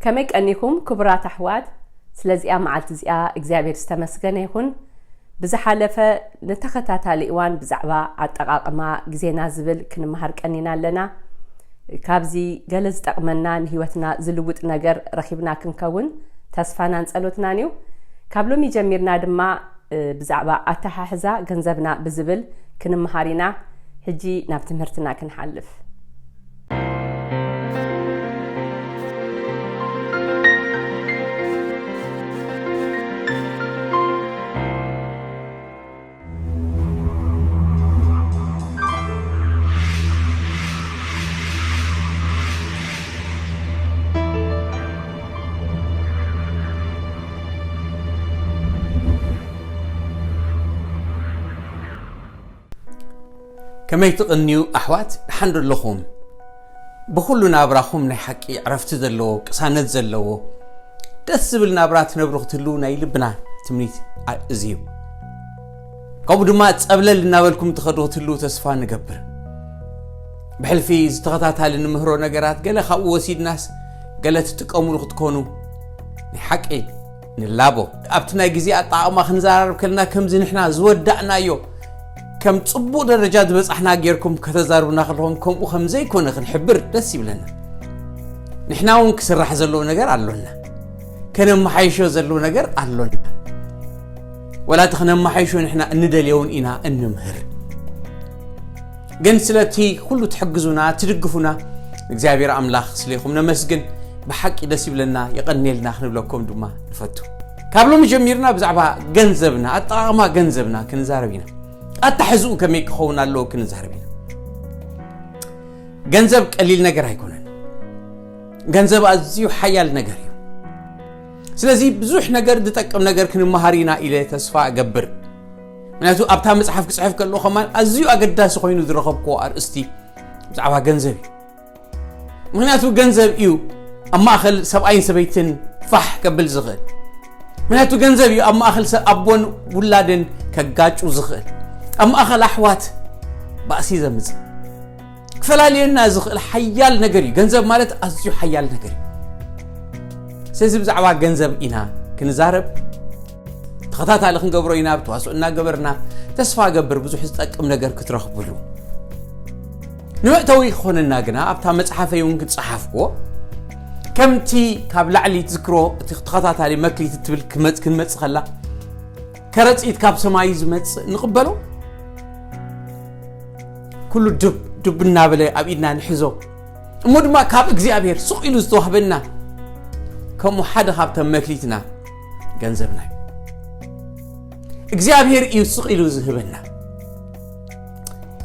ከመይ ቀኒኹም ክቡራት ኣሕዋት? ስለዚኣ መዓልቲ እዚኣ እግዚኣብሔር ዝተመስገነ ይኹን። ብዝሓለፈ ንተኸታታሊ እዋን ብዛዕባ ኣጠቓቕማ ግዜና ዝብል ክንመሃር ቀኒና ኣለና። ካብዚ ገለ ዝጠቕመና ንህይወትና ዝልውጥ ነገር ረኺብና ክንከውን ተስፋናን ጸሎትናን እዩ። ካብ ሎሚ ጀሚርና ድማ ብዛዕባ ኣተሓሕዛ ገንዘብና ብዝብል ክንመሃር ኢና። ሕጂ ናብ ትምህርትና ክንሓልፍ። ከመይ ትቕንዩ ኣሕዋት፣ ደሓን ዶ ኣለኹም? ብኹሉ ናብራኹም ናይ ሓቂ ዕረፍቲ ዘለዎ፣ ቅሳነት ዘለዎ፣ ደስ ዝብል ናብራ ትነብሩ ክትህልዉ ናይ ልብና ትምኒት ኣ-፣ እዚ እዩ። ከምኡ ድማ ጸብለል እናበልኩም ትኸዱ ክትህልዉ ተስፋ ንገብር። ብሕልፊ ዝተኸታታሊ ንምህሮ ነገራት ገለ ካብኡ ወሲድናስ ገለ ትጥቀሙሉ ክትኮኑ ናይ ሓቂ ንላቦ። ኣብቲ ናይ ግዜ ኣጠቓቕማ ክንዘራረብ ከለና ከምዚ ንሕና ዝወዳእናዮ ከም ጽቡቕ ደረጃ ዝበጻሕና ጌርኩም ከተዛርቡና ከለኹም ከምኡ ከም ዘይኮነ ክንሕብር ደስ ይብለና። ንሕና እውን ክስራሕ ዘለዎ ነገር ኣሎና። ከነመሓይሾ ዘለዎ ነገር ኣሎና። ወላ እቲ ክነመሓይሾ ንሕና እንደልዮ እውን ኢና እንምህር። ግን ስለቲ ኩሉ ትሕግዙና፣ ትድግፉና እግዚኣብሔር ኣምላኽ ስሌኹም ነመስግን። ብሓቂ ደስ ይብለና፣ የቐንየልና ክንብለኩም ድማ ንፈቱ። ካብ ሎሚ ጀሚርና ብዛዕባ ገንዘብና፣ ኣጠቓቕማ ገንዘብና ክንዛረብ ኢና። ኣታሕዝኡ ከመይ ክኸውን ኣለዎ ክንዛረብ ኢና። ገንዘብ ቀሊል ነገር ኣይኮነን። ገንዘብ ኣዝዩ ሓያል ነገር እዩ። ስለዚ ብዙሕ ነገር ዝጠቅም ነገር ክንመሃር ኢና ኢለ ተስፋ እገብር። ምክንያቱ ኣብታ መጽሓፍ ክጽሕፍ ከለኹ ከማን ኣዝዩ ኣገዳሲ ኮይኑ ዝረኸብክዎ ኣርእስቲ ብዛዕባ ገንዘብ እዩ። ምክንያቱ ገንዘብ እዩ ኣብ ማእከል ሰብኣይን ሰበይትን ፋሕ ከብል ዝኽእል። ምክንያቱ ገንዘብ እዩ ኣብ ማእከል ሰብ ኣቦን ውላድን ከጋጩ ዝኽእል። ኣብ ማእከል ኣሕዋት ባእሲ ዘምጽእ። ክፈላልየና ዝኽእል ሓያል ነገር እዩ። ገንዘብ ማለት ኣዝዩ ሓያል ነገር እዩ። ስለዚ ብዛዕባ ገንዘብ ኢና ክንዛረብ። ተኸታታሊ ክንገብሮ ኢና፣ ብተዋስኦ እናገበርና። ተስፋ እገብር ብዙሕ ዝጠቅም ነገር ክትረኽብሉ። ንመእተዊ ክኾነና ግና ኣብታ መጽሓፈይ እውን ክጸሓፍክዎ፣ ከምቲ ካብ ላዕሊ ትዝክሮ እቲ ተኸታታሊ መክሊት እትብል ክመጽ-፣ ክንመጽእ ከላ፣ ከረጺት ካብ ሰማይ ዝመጽእ ንቕበሎ። ኩሉ ዱብ ዱብ እናበለ ኣብ ኢድና ንሕዞ። እሞ ድማ ካብ እግዚኣብሔር ስቕ ኢሉ ዝተዋህበና፣ ከምኡ ሓደ ካብቶም መክሊትና ገንዘብና እዩ። እግዚኣብሔር እዩ ስቕ ኢሉ ዝህበና።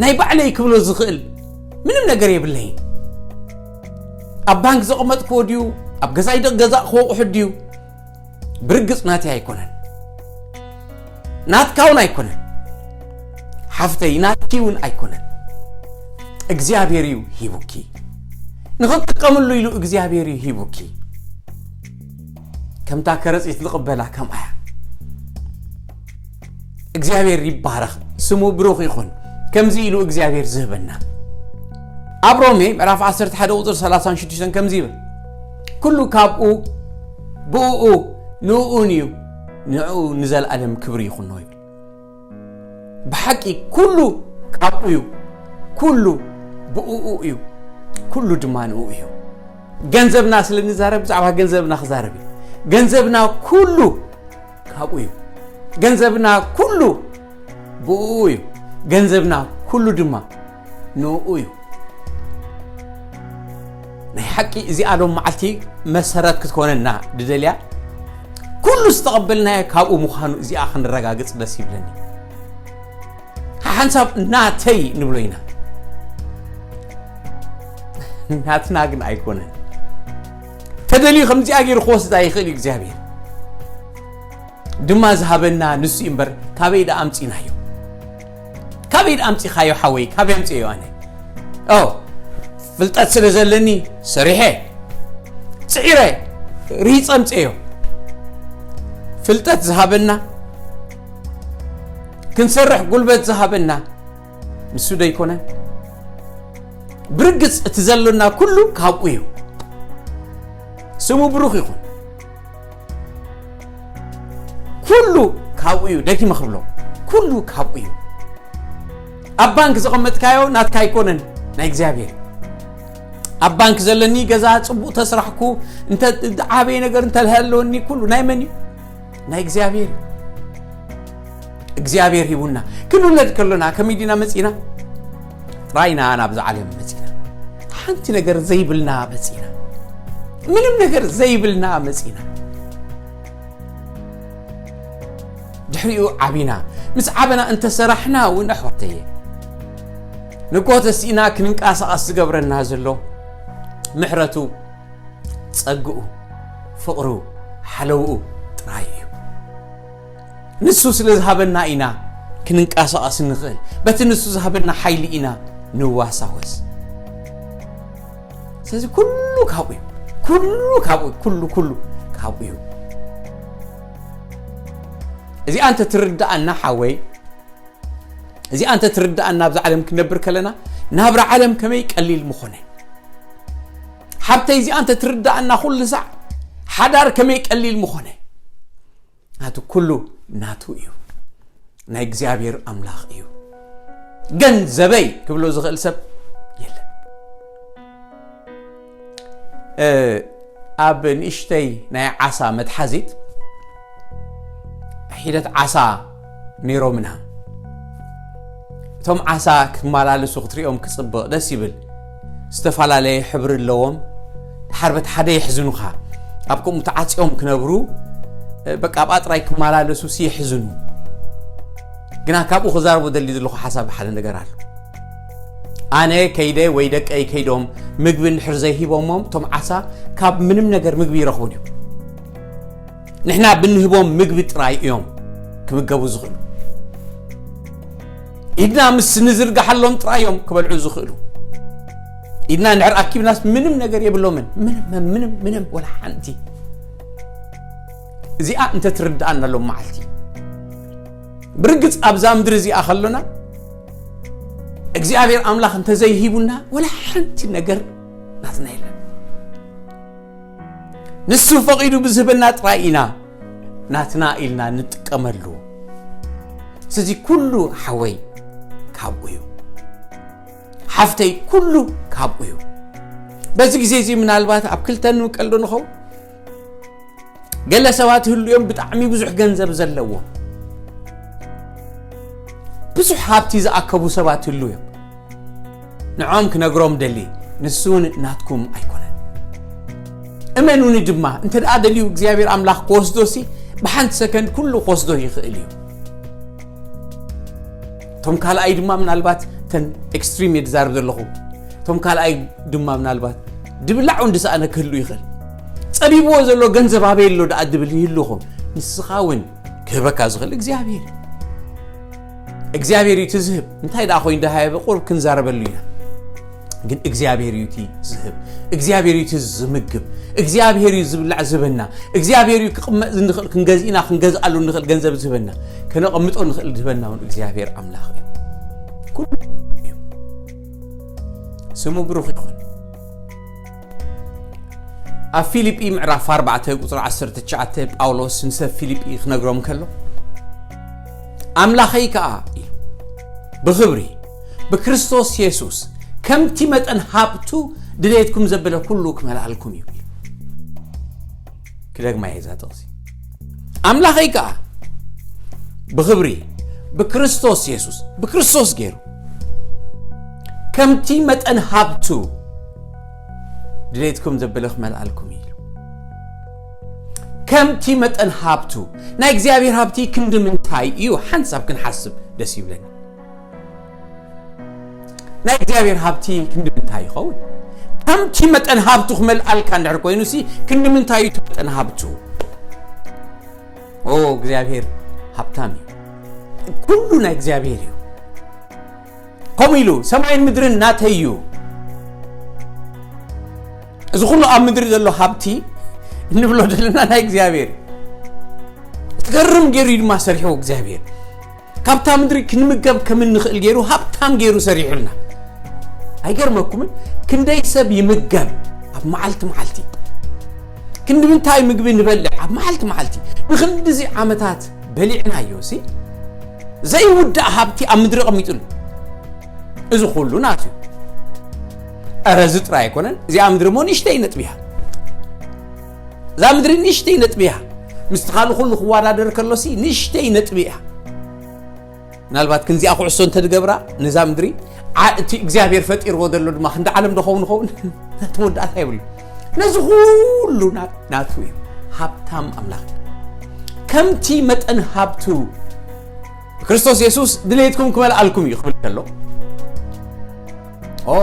ናይ ባዕለይ ክብሎ ዝኽእል ምንም ነገር የብለይን። ኣብ ባንክ ዘቐመጥክዎ ድዩ? ኣብ ገዛይ ደገዛእክዎ ኣቑሑት ድዩ? ብርግጽ ናተይ ኣይኮነን። ናትካ እውን ኣይኮነን። ሓፍተይ፣ ናትኪ እውን ኣይኮነን። እግዚኣብሔር እዩ ሂቡኪ። ንኽትጥቀምሉ ኢሉ እግዚኣብሔር እዩ ሂቡኪ። ከምታ ከረጺት ንቕበላ ከምኣ እያ። እግዚኣብሔር ይባረኽ፣ ስሙ ብሩኽ ይኹን። ከምዚ ኢሉ እግዚኣብሔር ዝህበና። ኣብ ሮሜ ምዕራፍ ዓሰርተ ሓደ ቁጽሪ ሰላሳን ሽዱሽተን ከምዚ ይብል፣ "ኩሉ ካብኡ፣ ብእኡ፣ ንእኡን እዩ፣ ንዕኡ ንዘለኣለም ክብሪ ይኹኖ" ይብል። ብሓቂ ኩሉ ካብኡ እዩ፣ ኩሉ ብእኡ እዩ፣ ኩሉ ድማ ንእኡ እዩ። ገንዘብና ስለ ንዛረብ ብዛዕባ ገንዘብና ክዛረብ እዩ። ገንዘብና ኩሉ ካብኡ እዩ። ገንዘብና ኩሉ ብእኡ እዩ። ገንዘብና ኩሉ ድማ ንእኡ እዩ። ናይ ሓቂ እዚኣ ሎም መዓልቲ መሰረት ክትኮነና ድደልያ፣ ኩሉ ዝተቐበልናዮ ካብኡ ምዃኑ እዚኣ ክንረጋግጽ ደስ ይብለኒ። ሓንሳብ ናተይ ንብሎ ኢና። ናትና ግን ኣይኮነን። ተደልዩ ከምዚኣ ገይሩ ክወስዳ ይኽእል እዩ እግዚኣብሔር። ድማ ዝሃበና ንሱ እዩ እምበር፣ ካበይ ደኣ ኣምጺእናዮ? ካበይ ደኣ ኣምጺኻዮ ሓወይ? ካበይ ኣምጺኤዮ ኣነ? ኦ፣ ፍልጠት ስለ ዘለኒ ሰሪሐ፣ ጽዒረ፣ ርሂጸ ኣምጺኤዮ። ፍልጠት ዝሃበና፣ ክንሰርሕ ጉልበት ዝሃበና ንሱ ዶ ኣይኮነን? ብርግጽ እቲ ዘሎና ኩሉ ካብኡ እዩ። ስሙ ብሩኽ ይኹን። ኩሉ ካብኡ እዩ። ደጊመ ክብሎ፣ ኩሉ ካብኡ እዩ። ኣብ ባንክ ዘቐመጥካዮ ናትካ ኣይኮነን፣ ናይ እግዚኣብሔር እዩ። ኣብ ባንክ ዘለኒ ገዛ ጽቡቕ ተስራሕኩ፣ እንተ ዓበየ ነገር እንተልሃለወኒ ኩሉ ናይ መን እዩ? ናይ እግዚኣብሔር እዩ። እግዚኣብሔር ሂቡና። ክንውለድ ከሎና ከመይ ዲና መጺና? ጥራይና ናብዛ ዓለም መጺና። ሓንቲ ነገር ዘይብልና መጺና። ምንም ነገር ዘይብልና መጺና። ድሕሪኡ ዓቢና። ምስ ዓበና እንተሰራሕና እውን ኣሕዋተየ፣ ንግሆ ተሲእና ክንንቀሳቐስ ዝገብረና ዘሎ ምሕረቱ፣ ጸግኡ፣ ፍቕሩ፣ ሓለውኡ ጥራይ እዩ። ንሱ ስለ ዝሃበና ኢና ክንንቀሳቐስ እንኽእል። በቲ ንሱ ዝሃበና ሓይሊ ኢና ንዋሳወስ። ስለዚ ኩሉ ካብኡ እዩ። ኩሉ ካብኡ፣ ኩሉ፣ ኩሉ ካብኡ እዩ። እዚኣ እንተ ትርድኣና ሓወይ፣ እዚኣ እንተ ትርድኣና፣ ኣብዚ ዓለም ክንነብር ከለና ናብራ ዓለም ከመይ ቀሊል ምኾነ። ሓብተይ፣ እዚኣ እንተ ትርድኣና፣ ኩሉ ሳዕ ሓዳር ከመይ ቀሊል ምኾነ። ናቱ ኩሉ ናቱ እዩ። ናይ እግዚኣብሔር ኣምላኽ እዩ። ገንዘበይ ክብሎ ዝኽእል ሰብ የለን። እ፣ ኣብ ንእሽተይ ናይ ዓሳ መትሓዚት ሒደት ዓሳ ነይሮምና። እቶም ዓሳ ክመላለሱ ክትሪኦም ክጽብቕ ደስ ይብል። ዝተፈላለየ ሕብሪ ኣለዎም። ድሓር በቲ ሓደ የሕዝኑኻ። ኣብ ከምኡ ተዓጽዮም ክነብሩ፣ እ፣ በቃ ኣብኣ ጥራይ ክመላለሱስ የሕዝኑ። ግና ካብኡ ክዛረቦ ደሊ ዘለኹ ሓሳብ ሓደ ነገር ኣሎ። ኣነ ከይደ ወይ ደቀይ ከይዶም ምግቢ እንድሕር ዘይሂቦሞም፣ እቶም ዓሳ ካብ ምንም ነገር ምግቢ ይረኽቡ ድዮም? ንሕና ብንህቦም ምግቢ ጥራይ እዮም ክምገቡ ዝኽእሉ። ኢድና ምስ ንዝርግሓሎም ጥራይ እዮም ክበልዑ ዝኽእሉ። ኢድና እንድሕር ኣኪብናስ ምንም ነገር የብሎምን። ምንም፣ ምንም፣ ምንም፣ ወላ ሓንቲ። እዚኣ እንተ ትርድኣና ሎም መዓልቲ፣ ብርግጽ ኣብዛ ምድሪ እዚኣ ከሎና፣ እግዚኣብሔር ኣምላኽ እንተ ዘይሂቡና፣ ወላ ሓንቲ ነገር ናትና የለን። ንሱ ፈቒዱ ብዝህበና ጥራይ ኢና ናትና ኢልና ንጥቀመሉ። ስለዚ ኩሉ ሓወይ ካብኡ እዩ። ሓፍተይ ኩሉ ካብኡ እዩ። በዚ ግዜ እዚ ምናልባት ኣብ ክልተ ንምቀል ዶ ንኸውን? ገለ ሰባት ይህሉ እዮም ብጣዕሚ ብዙሕ ገንዘብ ዘለዎም። ብዙሕ ሃብቲ ዝኣከቡ ሰባት ይህሉ እዮም። ንዖም ክነግሮም ደሊ፣ ንሱ እውን ናትኩም ኣይኮነን። እመኑኒ ድማ፣ እንተ ደኣ ደልዩ እግዚኣብሔር ኣምላኽ ክወስዶ ሲ፣ ብሓንቲ ሰከንድ ኩሉ ክወስዶ ይኽእል እዩ። እቶም ካልኣይ ድማ ምናልባት፣ እተን ኤክስትሪም እየ ዝዛረብ ዘለኹ፣ እቶም ካልኣይ ድማ ምናልባት ድብላዕ እውን ድሰኣነ ክህሉ ይኽእል። ጸቢብዎ ዘሎ ገንዘብ ኣበይ ኣሎ ደኣ ድብል ይህሉ ይኸውን። ንስኻ እውን ክህበካ ዝኽእል እግዚኣብሔር እዩ። እግዚኣብሔር እዩ እቲ ዝህብ። እንታይ ደኣ ኮይኑ ደሃየበ ቁሩብ ክንዛረበሉ ኢና። ግን እግዚኣብሔር እዩ እቲ ዝህብ። እግዚኣብሔር እዩ እቲ ዝምግብ። እግዚኣብሔር እዩ ዝብላዕ ዝህበና። እግዚኣብሔር እዩ ክቕመጥ ንኽእል፣ ክንገዝእና ክንገዝኣሉ ንኽእል ገንዘብ ዝህበና። ከነቐምጦ ንኽእል ዝህበና እውን እግዚኣብሔር ኣምላኽ እዩ። ኩሉ እዩ። ስሙ ብሩኽ ይኹን። ኣብ ፊልጲ ምዕራፍ ኣርባዕተ ቁጽሪ ዓሰርተ ትሽዓተ ጳውሎስ ንሰብ ፊልጲ ክነግሮም ከሎ፣ "ኣምላኸይ ከኣ" ኢሉ፣ "ብኽብሪ ብክርስቶስ የሱስ ከምቲ መጠን ሃብቱ ድሌትኩም ዘበለ ኩሉ ክመልኣልኩም እዩ" ኢሉ። ክደግማ እየ እዛ ጥቕሲ። "ኣምላኸይ ከኣ ብኽብሪ ብክርስቶስ የሱስ"፣ ብክርስቶስ ገይሩ፣ "ከምቲ መጠን ሃብቱ ድሌትኩም ዘበለ ክመልኣልኩም እዩ" ኢሉ። ከምቲ መጠን ሃብቱ። ናይ እግዚኣብሔር ሃብቲ ክንዲ ምንታይ እዩ? ሓንሳብ ክንሓስብ ደስ ይብለኒ። ናይ እግዚኣብሔር ሃብቲ ክንዲ ምንታይ ይኸውን? ከምቲ መጠን ሃብቱ ክመልኣልካ እንድሕር ኮይኑሲ፣ ክንዲ ምንታይ እዩ እቲ መጠን ሃብቱ? ኦ፣ እግዚኣብሔር ሃብታም እዩ። ኩሉ ናይ እግዚኣብሔር እዩ። ከምኡ ኢሉ፣ "ሰማይን ምድርን ናተይ እዩ።" እዚ ኩሉ ኣብ ምድሪ ዘሎ ሃብቲ እንብሎ ዘለና ናይ እግዚኣብሔር እዩ። ዝገርም ገይሩ እዩ ድማ ሰሪሕዎ እግዚኣብሔር። ካብታ ምድሪ ክንምገብ ከም እንኽእል ገይሩ ሃብታም ገይሩ ሰሪሑልና። ኣይገርመኩምን? ክንደይ ሰብ ይምገብ ኣብ መዓልቲ መዓልቲ? ክንዲ ምንታይ ምግቢ ንበልዕ ኣብ መዓልቲ መዓልቲ ንክንድዚ ዓመታት በሊዕናዮ ሲ ዘይውዳእ ሃብቲ ኣብ ምድሪ ቀሚጥሉ። እዚ ኩሉ ናቱ እዩ። ኧረ እዚ ጥራይ ኣይኮነን። እዚኣ ምድሪ እሞ ንእሽተይ ነጥቢ እያ። እዛ ምድሪ ንእሽተይ ነጥቢ እያ። ምስቲ ካልእ ኩሉ ክወዳደር ከሎሲ ንእሽተይ ነጥቢ እያ። ምናልባት ክንዚኣ ኩዕሶ እንተድገብራ ነዛ ምድሪ ዓ- እቲ እግዚኣብሔር ፈጢርዎ ዘሎ ድማ ክንዲ ዓለም ዶ ኸውን ኸውን ናቲ መወዳእታ የብሉ። ነዚ ኩሉ ና- ናቱ እዩ። ሃብታም ኣምላኽ እዩ። ከምቲ መጠን ሃብቱ ክርስቶስ የሱስ ድሌትኩም ክመልኣልኩም እዩ ክብል ከሎ ኦ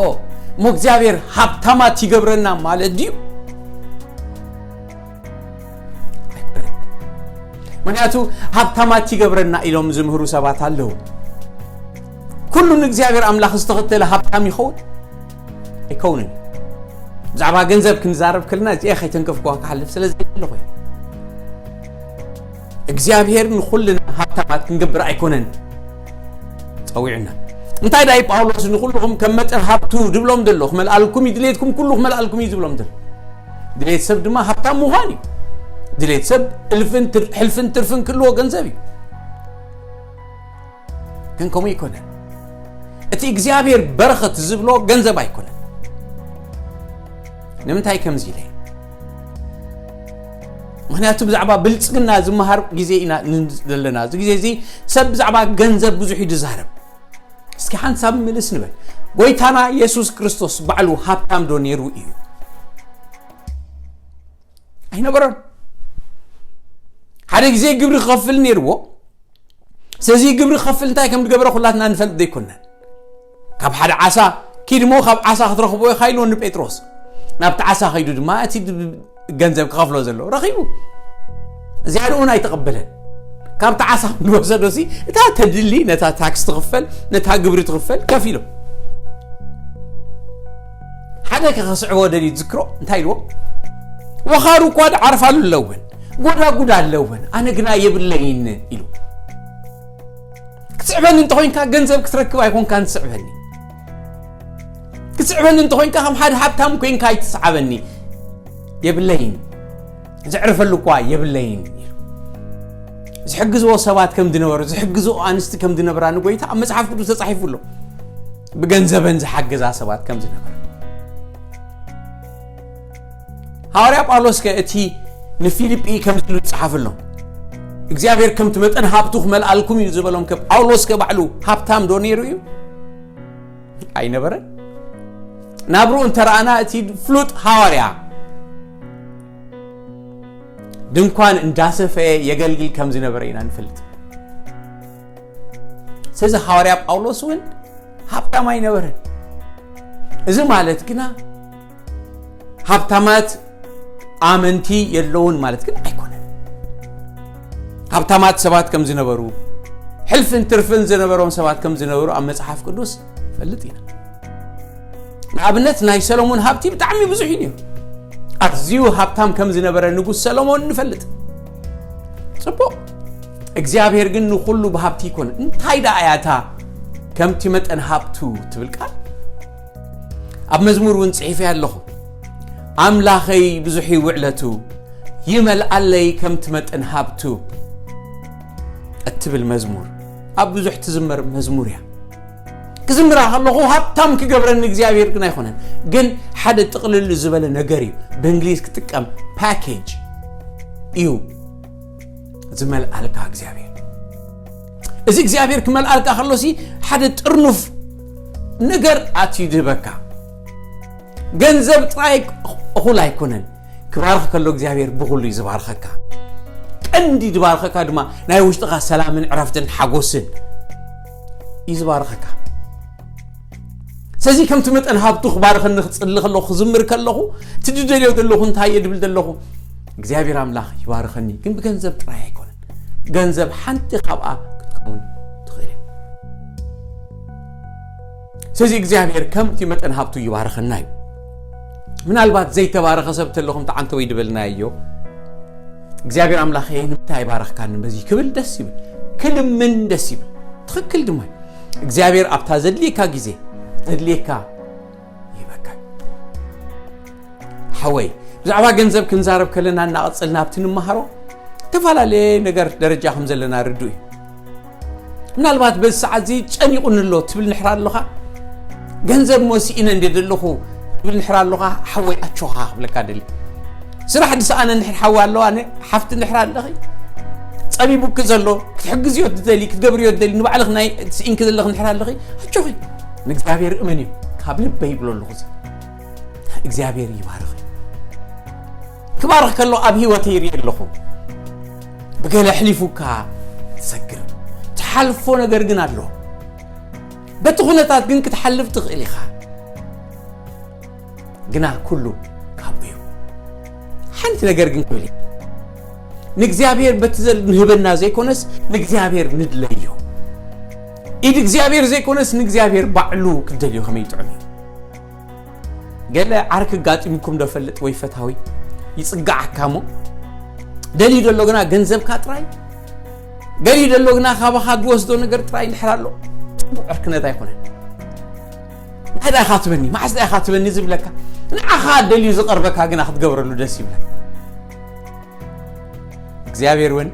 እሞ እግዚኣብሔር ሃብታማት ይገብረና ማለት ድዩ? ኣይኮነን። ምክንያቱ ሃብታማት ይገብረና ኢሎም ዝምህሩ ሰባት ኣለዉ። ኩሉ ንእግዚኣብሔር ኣምላኽ ዝተኸተለ ሃብታም ይኸውን ኣይከውንን። ብዛዕባ ገንዘብ ክንዛረብ ከለና እዚኣ ከይተንከፍኩዋ ክሓልፍ ስለ ዘይደለኹ እየ። እግዚኣብሔር ንኹልና ሃብታማት ክንገብር ኣይኮነን ጸዊዑና። እንታይ ዳይ ጳውሎስ ንኹልኹም ከም መጠን ሃብቱ ድብሎም ዘሎ ክመልኣልኩም እዩ ድሌትኩም ኩሉ ክመልኣልኩም እዩ ዝብሎም ዘሎ። ድሌት ሰብ ድማ ሃብታም ምዃን እዩ። ድሌት ሰብ እልፍን ትር- ሕልፍን ትርፍን ክልዎ ገንዘብ እዩ። ግን ከምኡ ኣይኮነን። እቲ እግዚኣብሔር በረኸት ዝብሎ ገንዘብ ኣይኮነን። ንምንታይ ከምዚ ኢለ? ምክንያቱ ብዛዕባ ብልጽግና ዝመሃር ግዜ ኢና ን- ዘለና። እዚ ግዜ እዚ ሰብ ብዛዕባ ገንዘብ ብዙሕ እዩ ዝዛረብ። እስኪ ሓንሳብ ምልስ ንበል። ጎይታና የሱስ ክርስቶስ ባዕሉ ሃብታም ዶ ነይሩ እዩ? ኣይነበረን። ሓደ ግዜ ግብሪ ክኸፍል ነይርዎ። ስለዚ ግብሪ ክኸፍል እንታይ ከም ዝገበረ ኩላትና ንፈልጥ ዘይኮነን። ካብ ሓደ ዓሳ ኪድ እሞ ካብ ዓሳ ክትረኽቦ ኢኻ ኢልዎ ንጴጥሮስ። ናብቲ ዓሳ ከይዱ ድማ እቲ ድ- ገንዘብ ክኸፍሎ ዘለዎ ረኺቡ። እዚኣ እውን ኣይተቐበለን። ካብቲ ዓሳ ዝወሰዶ ሲ እታ ተድሊ ነታ ታክስ ትኽፈል ነታ ግብሪ ትኽፈል ከፊሎ። ሓደ ከ ከስዕቦ ደልዩ ዝክሮ እንታይ ኢልዎ? ወኻሩ እኳ ድዓርፋሉ ኣለወን ጎዳጉድ ኣለወን ኣነ ግና የብለይን ኢሉ። ክትስዕበኒ እንተኾይንካ ገንዘብ ክትረክብ ኣይኮንካን ትስዕበኒ። ክትስዕበኒ እንተኾይንካ ከም ሓደ ሃብታም ኮይንካ ኣይትስዓበኒ። የብለይን። ዘዕርፈሉ እኳ የብለይን ኢሉ። ዝሕግዝዎ ሰባት ከም ዝነበሩ ዝሕግዝዎ ኣንስቲ ከም ዝነበራ ንጎይታ ኣብ መጽሓፍ ቅዱስ ተጻሒፉ ኣሎ። ብገንዘበን ዝሓገዛ ሰባት ከም ዝነበራ። ሃዋርያ ጳውሎስ ከ እቲ ንፊልጲ ከም ዝብል ዝጸሓፈሎም እግዚኣብሔር ከምቲ መጠን ሃብቱ ክመልኣልኩም እዩ ዝበሎም ከ ጳውሎስ ከ ባዕሉ ሃብታም ዶ ነይሩ እዩ? ኣይነበረን። ናብርኡ እንተረኣና እቲ ፍሉጥ ሃዋርያ ድንኳን እንዳሰፈየ የገልግል ከም ዝነበረ ኢና ንፈልጥ። ስለዚ ሃዋርያ ጳውሎስ እውን ሃብታም ኣይነበረን። እዚ ማለት ግና ሃብታማት ኣመንቲ የለውን ማለት ግን ኣይኮነን። ሃብታማት ሰባት ከም ዝነበሩ ሕልፍን ትርፍን ዝነበሮም ሰባት ከም ዝነበሩ ኣብ መጽሓፍ ቅዱስ ፈልጥ ኢና። ንኣብነት ናይ ሰሎሞን ሃብቲ ብጣዕሚ ብዙሕ እዩ ነይሩ። ኣዝዩ ሃብታም ከም ዝነበረ ንጉስ ሰሎሞን ንፈልጥ። ጽቡቕ እግዚኣብሔር ግን ንኹሉ ብሃብቲ ይኮነ እንታይ ደኣ እያ እታ ከምቲ መጠን ሃብቱ ትብል ቃል? ኣብ መዝሙር እውን ጽሒፈ ኣለኹ። ኣምላኸይ ብዙሕ ውዕለቱ ይመልኣለይ ከምቲ መጠን ሃብቱ እትብል መዝሙር ኣብ ብዙሕ ትዝመር መዝሙር እያ። ክዝምራ ከለኹ ሃብታም ክገብረኒ እግዚኣብሔር ግን ኣይኮነን። ግን ሓደ ጥቕልል ዝበለ ነገር እዩ። ብእንግሊዝ ክጥቀም ፓኬጅ እዩ ዝመልኣልካ እግዚኣብሔር። እዚ እግዚኣብሔር ክመልኣልካ ከሎሲ ሓደ ጥርኑፍ ነገር ኣትዩ ዝህበካ። ገንዘብ ጥራይ እኹል ኣይኮነን። ክባርኽ ከሎ እግዚኣብሔር ብኹሉ እዩ ዝባርኸካ። ቀንዲ ዝባርኸካ ድማ ናይ ውሽጥኻ ሰላምን ዕረፍትን ሓጎስን እዩ ዝባርኸካ። ስለዚ ከምቲ መጠን ሃብቱ ክባርኸኒ ክጽሊ ከለኹ ክዝምር ከለኹ እቲ ዝደልዮ ዘለኹ እንታይ እየ ድብል ዘለኹ? እግዚኣብሔር ኣምላኽ ይባርኸኒ። ግን ብገንዘብ ጥራይ ኣይኮነን። ገንዘብ ሓንቲ ካብኣ ክትከውን ትኽእል እያ። ስለዚ እግዚኣብሔር ከምቲ መጠን ሃብቱ ይባርኸና እዩ። ምናልባት ዘይተባረኸ ሰብ ተለኹም ተዓንተ ወይ ድበልናዮ እግዚኣብሔር ኣምላኽ ንምንታይ ኣይባረኽካኒ በዚ ክብል ደስ ይብል፣ ክልምን ደስ ይብል። ትኽክል ድማ እዩ። እግዚኣብሔር ኣብታ ዘድልየካ ግዜ ዘድልየካ ይህበካ እዩ። ሓወይ፣ ብዛዕባ ገንዘብ ክንዛረብ ከለና እናቐጸልና ኣብቲ ንመሃሮ ዝተፈላለየ ነገር ደረጃ ከም ዘለና ርዱእ እዩ። ምናልባት በዚ ሰዓት እዚ ጨኒቑኒ ኣሎ ትብል ንሕር ኣለኻ፣ ገንዘብ እሞ ስኢነ እንደ ዘለኹ ትብል ንሕር ኣለኻ፣ ሓወይ ኣጆኻ ክብለካ ደሊ። ስራሕ ዝሰኣነ እንድሕር ሓዊ ኣለዋ፣ ኣነ ሓፍቲ እንድሕር ኣለኺ፣ ጸቢቡኪ ዘሎ ክትሕግዝዮ ትደሊ፣ ክትገብርዮ ትደሊ፣ ንባዕልኺ ናይ ስኢንኪ ዘለኺ እንድሕር ኣለኺ፣ ኣጆኺ፣ ንእግዚኣብሔር እመንዮ፣ ካብ ልበይ ይብሎ ኣለኹ። እዚ እግዚኣብሔር ይባርኽ። ክባርኽ ከሎ ኣብ ህይወተይ ይርኢ ኣለኹ። ብገለ ኣሕሊፉካ ትሰግር፣ ትሓልፎ ነገር ግን ኣሎ። በቲ ኩነታት ግን ክትሓልፍ ትኽእል ኢኻ። ግና ኩሉ ካብኡ እዩ። ሓንቲ ነገር ግን ክብል እየ፣ ንእግዚኣብሔር በቲ ዘል-፣ ንህበና ዘይኮነስ ንእግዚኣብሔር ንድለዮ። ኢድ እግዚኣብሔር ዘይኮነስ ንእግዚኣብሔር ባዕሉ ክትደልዮ ከመይ ጥዑም እዩ። ገለ ዓርኪ ኣጋጢሙኩም ዶ ፈልጥ ወይ ፈታዊ ይጽግዓካ እሞ፣ ደልዩ ደሎ ግና ገንዘብካ ጥራይ፣ ደልዩ ደሎ ግና ካባኻ ዝወስዶ ነገር ጥራይ እንድሕር ኣሎ፣ ጽቡቕ ዕርክነት ኣይኮነን። እንታይ ደኣ ኢኻ ትበኒ? መዓስ ደኣ ኢኻ ትበኒ ዝብለካ፣ ንዓኻ ደልዩ ዝቐርበካ ግና ክትገብረሉ ደስ ይብለካ። እግዚኣብሔር እውን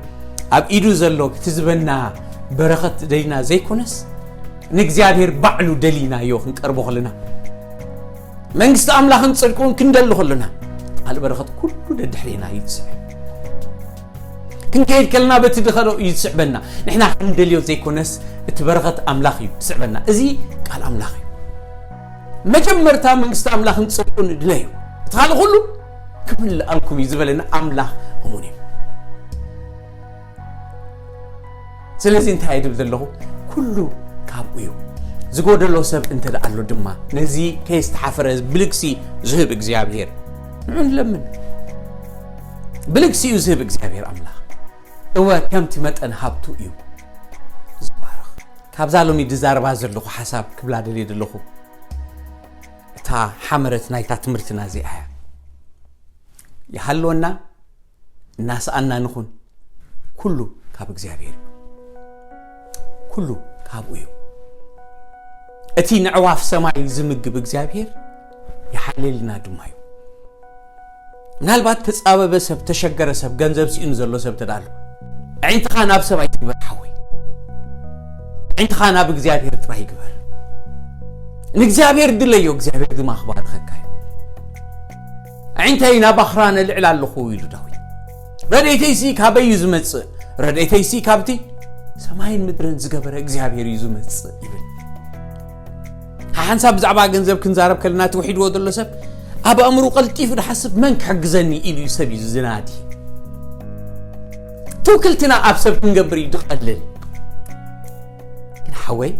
ኣብ ኢዱ ዘሎ እቲ ዝበና በረኸት ደሊና ዘይኮነስ፣ ንእግዚኣብሔር ባዕሉ ደሊናዮ ክንቀርቦ ከለና፣ መንግስቲ ኣምላኽን ጽድቁን ክንደሊ ከለና፣ ቃል በረኸት ኩሉ ደድሕሬና እዩ ዝስዕብ። ክንከይድ ከለና በቲ ድኸዶ እዩ ዝስዕበና። ንሕና ክንደልዮ ዘይኮነስ፣ እቲ በረኸት ኣምላኽ እዩ ዝስዕበና። እዚ ቃል ኣምላኽ እዩ። መጀመርታ መንግስቲ ኣምላኽን ጽድቁን ድለዩ፣ እቲ ካልእ ኩሉ ክምልኣልኩም እዩ ዝበለና ኣምላኽ እሙን እዩ። ስለዚ እንታይ እየ ድብል ዘለኹ? ኩሉ ካብኡ እዩ። ዝጎደሎ ሰብ እንተ ደኣ ኣሎ ድማ፣ ነዚ ከየስተሓፈረ ብልግሲ ዝህብ እግዚኣብሔር ንዑ ንለምን። ብልግሲ እዩ ዝህብ እግዚኣብሔር ኣምላኽ። እወ፣ ከምቲ መጠን ሃብቱ እዩ ዝባረኽ። ካብዛ ሎሚ ድዛረባ ዘለኹ ሓሳብ ክብላ ደልየ ዘለኹ፣ እታ ሓመረት ናይታ ትምህርትና እዚኣ እያ። ይሃልወና፣ እናሰኣና ንኹን፣ ኩሉ ካብ እግዚኣብሔር እዩ። ኩሉ ካብኡ እዩ። እቲ ነዕዋፍ ሰማይ ዝምግብ እግዚኣብሔር ይሓልየልና ድማ እዩ። ምናልባት ተጻበበ ሰብ፣ ተሸገረ ሰብ፣ ገንዘብ ስኢኑ ዘሎ ሰብ ተዳሎ፣ ኣዒንትኻ ናብ ሰብ ኣይትግበር ሓወይ። ኣዒንትኻ ናብ እግዚኣብሔር ጥራይ ግበር። ንእግዚኣብሔር ድለዮ፣ እግዚኣብሔር ድማ ክባርኸካ እዩ። ኣዒንተይ ናብ ኣኽራን እልዕል ኣለኹ ኢሉ ዳዊት። ረድኤተይሲ ካበይ እዩ ዝመጽእ? ረድኤተይሲ ካብቲ ሰማይን ምድርን ዝገበረ እግዚኣብሔር እዩ ዝመጽእ ይብል። ሓሓንሳብ ብዛዕባ ገንዘብ ክንዛረብ ከለና፣ እቲ ውሒድዎ ዘሎ ሰብ ኣብ ኣእምሮ ቀልጢፉ ድሓስብ፣ "መን ክሕግዘኒ?" ኢሉ እዩ ሰብ እዩ ዝናዲ። ትውክልትና ኣብ ሰብ ክንገብር እዩ ድቐልል። ግን ሓወይ፣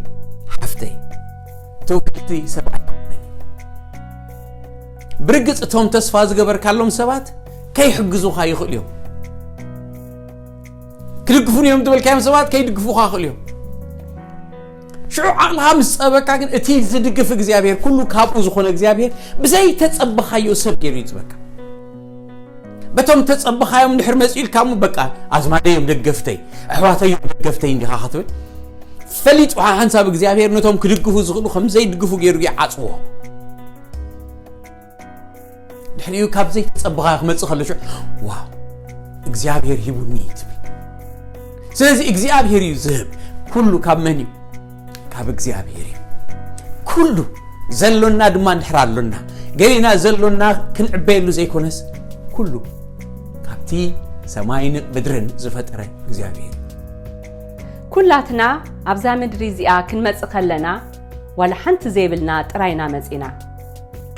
ሓፍተይ፣ ትውክልቲ ሰብ ኣይኮነን እዩ። ብርግጽ እቶም ተስፋ ዝገበርካሎም ሰባት ከይሕግዙኻ ይኽእሉ እዮም። ክድግፉን እዮም ዝበልካዮም ሰባት ከይድግፉኻ ይኽእሉ እዮም። ሽዑ ዓቕልኻ ምስ ጸበካ ግን፣ እቲ ዝድግፍ እግዚኣብሔር፣ ኩሉ ካብኡ ዝኾነ እግዚኣብሔር፣ ብዘይተጸበኻዮ ሰብ ገይሩ ይጽበካ። በቶም ተጸበኻዮም ድሕር መጺኡ ኢልካ እሞ፣ በቃ፣ ኣዝማደይ እዮም ደገፍተይ፣ ኣሕዋተይ እዮም ደገፍተይ እንዲኻ ክትብል፣ ፈሊጡ ሓንሳብ እግዚኣብሔር ነቶም ክድግፉ ዝኽእሉ ከም ዘይድግፉ ገይሩ ይዓጽዎ። ድሕሪኡ ካብ ዘይተጸበኻዮ ክመጽእ ከሎ ሽዑ፣ "ዋው፣ እግዚኣብሔር ሂቡኒ" ትብል። ስለዚ እግዚኣብሔር እዩ ዝህብ። ኩሉ ካብ መን እዩ? ካብ እግዚኣብሔር እዩ። ኩሉ ዘሎና ድማ እንድሕር ኣሎና፣ ገሊና ዘሎና ክንዕበየሉ ዘይኮነስ፣ ኩሉ ካብቲ ሰማይን ምድርን ዝፈጠረ እግዚኣብሔር እዩ። ኩላትና ኣብዛ ምድሪ እዚኣ ክንመጽእ ከለና፣ ዋላ ሓንቲ ዘይብልና ጥራይና መጺና።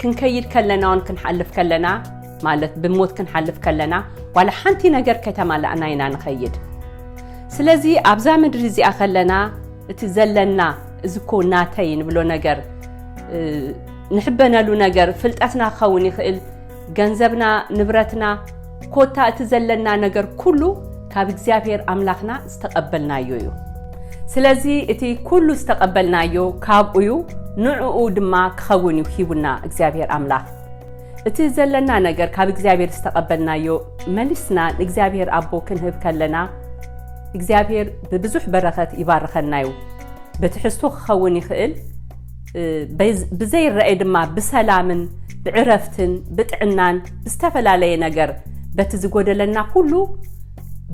ክንከይድ ከለና እውን ክንሓልፍ ከለና፣ ማለት ብሞት ክንሓልፍ ከለና፣ ዋላ ሓንቲ ነገር ከተማላእና ኢና ንኸይድ። ስለዚ ኣብዛ ምድሪ እዚኣ ከለና፣ እቲ ዘለና፣ "እዚ እኮ ናተይ" ንብሎ ነገር፣ እ፣ ንሕበነሉ ነገር፣ ፍልጠትና ክኸውን ይኽእል፣ ገንዘብና፣ ንብረትና፣ ኮታ እቲ ዘለና ነገር ኩሉ ካብ እግዚኣብሔር ኣምላኽና ዝተቐበልናዮ እዩ። ስለዚ እቲ ኩሉ ዝተቐበልናዮ ካብኡ እዩ፣ ንዕኡ ድማ ክኸውን እዩ ሂቡና እግዚኣብሔር ኣምላኽ። እቲ ዘለና ነገር ካብ እግዚኣብሔር ዝተቐበልናዮ መሊስና ንእግዚኣብሔር ኣቦ ክንህብ ከለና፣ እግዚኣብሔር ብብዙሕ በረኸት ይባርኸና እዩ። ብትሕዝቶ ክኸውን ይኽእል፣ እ፣ በዝ-፣ ብዘይረኣይ ድማ ብሰላምን ብዕረፍትን ብጥዕናን ብዝተፈላለየ ነገር በቲ ዝጎደለና ኩሉ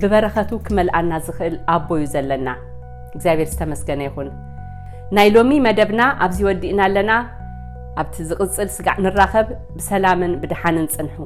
ብበረኸቱ ክመልኣና ዝኽእል ኣቦ እዩ ዘለና። እግዚኣብሔር ዝተመስገነ ይኹን። ናይ ሎሚ መደብና ኣብዚ ወዲእና ኣለና። ኣብቲ ዝቕጽል ስጋዕ ንራኸብ። ብሰላምን ብደሓንን ጽንሑ።